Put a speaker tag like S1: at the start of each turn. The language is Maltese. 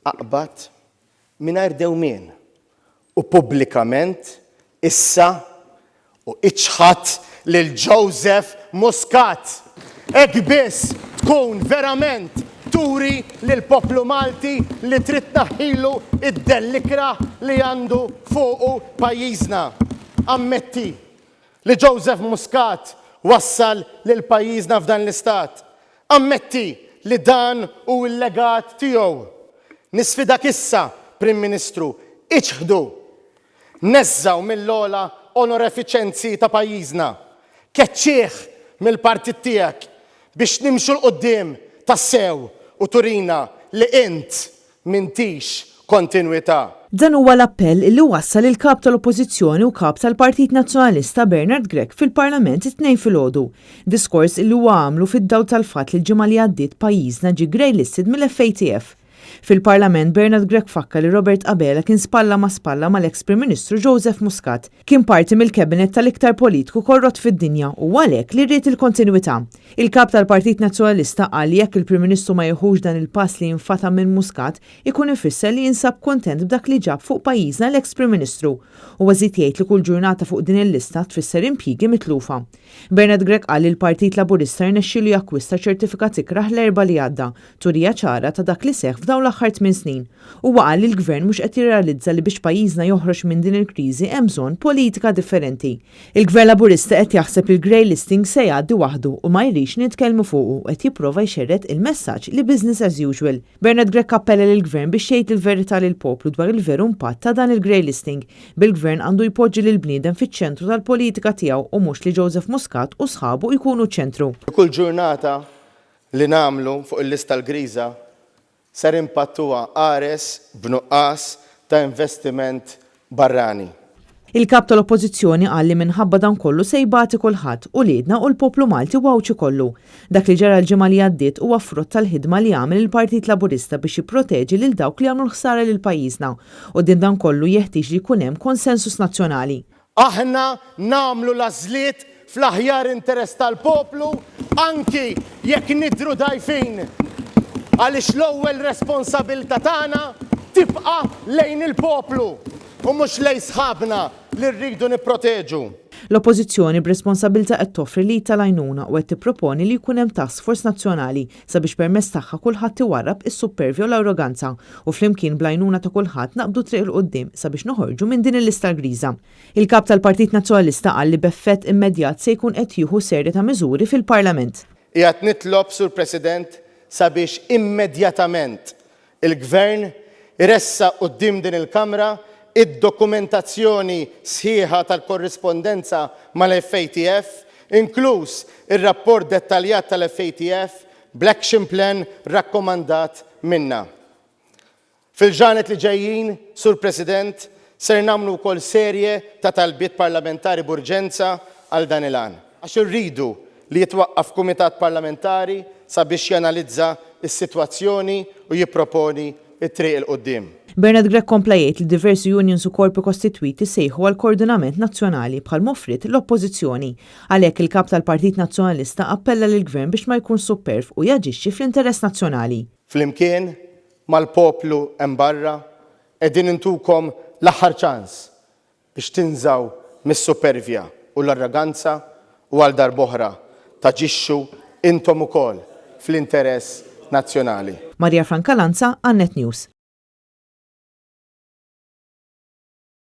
S1: Aqbad mingħajr dewmien u pubblikament issa u iċħad lil Joseph Muscat! Hekk biss tkun verament turi lill-poplu Malti li trid tneħħilu d-dell ikrah li għandu fuqu pajjiżna. Ammetti li Joseph Muscat wassal lil pajjiżna f'dan l-istat. Ammetti li dan hu l-legat tiegħu. Nisfidak issa, Prim Ministru, iċħdu! Neżżgħu mill-ogħla onorefiċenzi ta' pajjiżna. Keċċih mill-partit tiegħek biex nimxu 'l quddiem tassew u turina li int m'intix kontinwità.
S2: Dan huwa l-appell illi wassal il-Kap tal-Oppożizzjoni u Kap tal-Partit Nazzjonalista Bernard Grech fil-Parlament it-Tnejn filgħodu. Diskors illi huwa għamlu fid-dawl tal-fatt li l-ġimgħa li għaddiet pajjiżna ġie grey listed mill-FATF. Fil-Parlament Bernard Grech fakkar li Robert Abela kien spalla ma' spalla mal-eks Prim Ministru Joseph Muscat. Kien parti mill-cabinet tal-iktar politku korrott fid-dinja u għalhekk li ried il-kontinwità. Il-Kap tal-Partit Nazzjonalista qal li jekk il-Prim Ministru ma jieħux dan il-pass li jinfatam minn Muscat, ikun ifisser li jinsab kuntent b'dak li ġab fuq pajjiżna l-eks Prim Ministru. Huwa żied jgħid li kull ġurnata fuq din il-lista tfisser impjiegi mitlufa. Bernard Grech qal li l-Partit Laburista rnexxielu jakkwista ċertifikat ikrah l-Erbgħa li għadda, turija ċara ta' dak li seħħ f'dawn l-aħħar tminn snin. Huwa qal li l-Gvern mhux qed jirrealizza li biex pajjiżna joħroġ minn din il-kriżi hemm bżonn politika differenti. Il-Gvern Laburista qed jaħseb li l-grey listing se jgħaddi waħdu u ma jridx nitkellmu fuqu u qed jipprova jxerred il-messaġġ li business as usual. Bernard Grech appella lill-Gvern biex jgħid il-verità lill-poplu dwar il-veru impatt ta' dan il-grey listing, bil-Gvern għandu jpoġġi lill-bniedem fiċ-ċentru tal-politika tiegħu u mhux li Joseph Muscat u sħabu jkunu ċ-ċentru.
S1: Kull ġurnata li nagħmlu fuq il-lista l-griża Ser impatt huwa qares b'nuqqas ta' investiment barrani.
S2: Il-Kap tal-Oppożizzjoni qal li minħabba dan kollu se jbati kulħadd, uliedna u l-poplu Malti u Għawdxi kollu. Dak li ġara l-ġimgħa li għaddiet huwa frott tal-ħidma li għamel il-Partit Laburista biex jipproteġi lil dawk li għamlu l-ħsara lil pajjiżna. Quddiem dan kollu jeħtieġ li jkun hemm konsensus nazzjonali.
S1: Aħna nagħmlu l-għażliet fl-aħjar interess tal-poplu anki jekk nidhru dgħajfin għaliex l-ewwel responsabilità tagħna tibqa' lejn il-poplu u mhux lejn sħabna li rridu nipproteġu.
S2: L-Oppożizzjoni b'responsabilità qed toffri l-id tal-għajnuna u qed tipproponi li jkun hemm task force nazzjonali sabiex permezz tagħha kulħadd iwarrab is-suppervja u l-arroganza u flimkien bl-għajnuna ta' kulħadd naqbdu t-triq 'il quddiem sabiex noħorġu minn din il-lista l-griża. Il-Kap tal-Partit Nazzjonalista qal li b'effett immedjat se jkun qed jieħu serje ta' miżuri fil-Parlament.
S1: Qiegħed nitlob, Sur President, sabiex immedjatament il-Gvern iressaq quddiem din il-Kamra id-dokumentazzjoni sħiħa tal-korrispondenza mal-FATF, inkluż ir-rapport dettaljat tal-FATF bl-action plan rakkomandat minnha. Fil-ġranet li ġejjin, Sur President, ser nagħmlu wkoll serje ta' talbiet parlamentari b'urġenza għal dan il-għan. Għax irridu li jitwaqqaf kumitat parlamentari sabiex janalizza s-sitwazzjoni u jipproponi t-triq 'il quddiem.
S2: Bernard Grech kompla jgħid li diversi unions u korpi kostitwiti sejħu għal koordinament nazzjonali bħal m'offriet l-Oppożizzjoni. Għalhekk il-Kap tal-Partit Nazzjonalista appella lill-Gvern biex ma jkunx supperv u jaġixxi fl-interess nazzjonali.
S1: Flimkien mal-poplu hemm barra, qegħdin intukom l-aħħar ċans biex tinżgħu mis-supervja u l-arroganza u għal darb'oħra taġixxu intom ukoll fl-interess nazzjonali.
S2: Maria Franca Lanza għal Net News.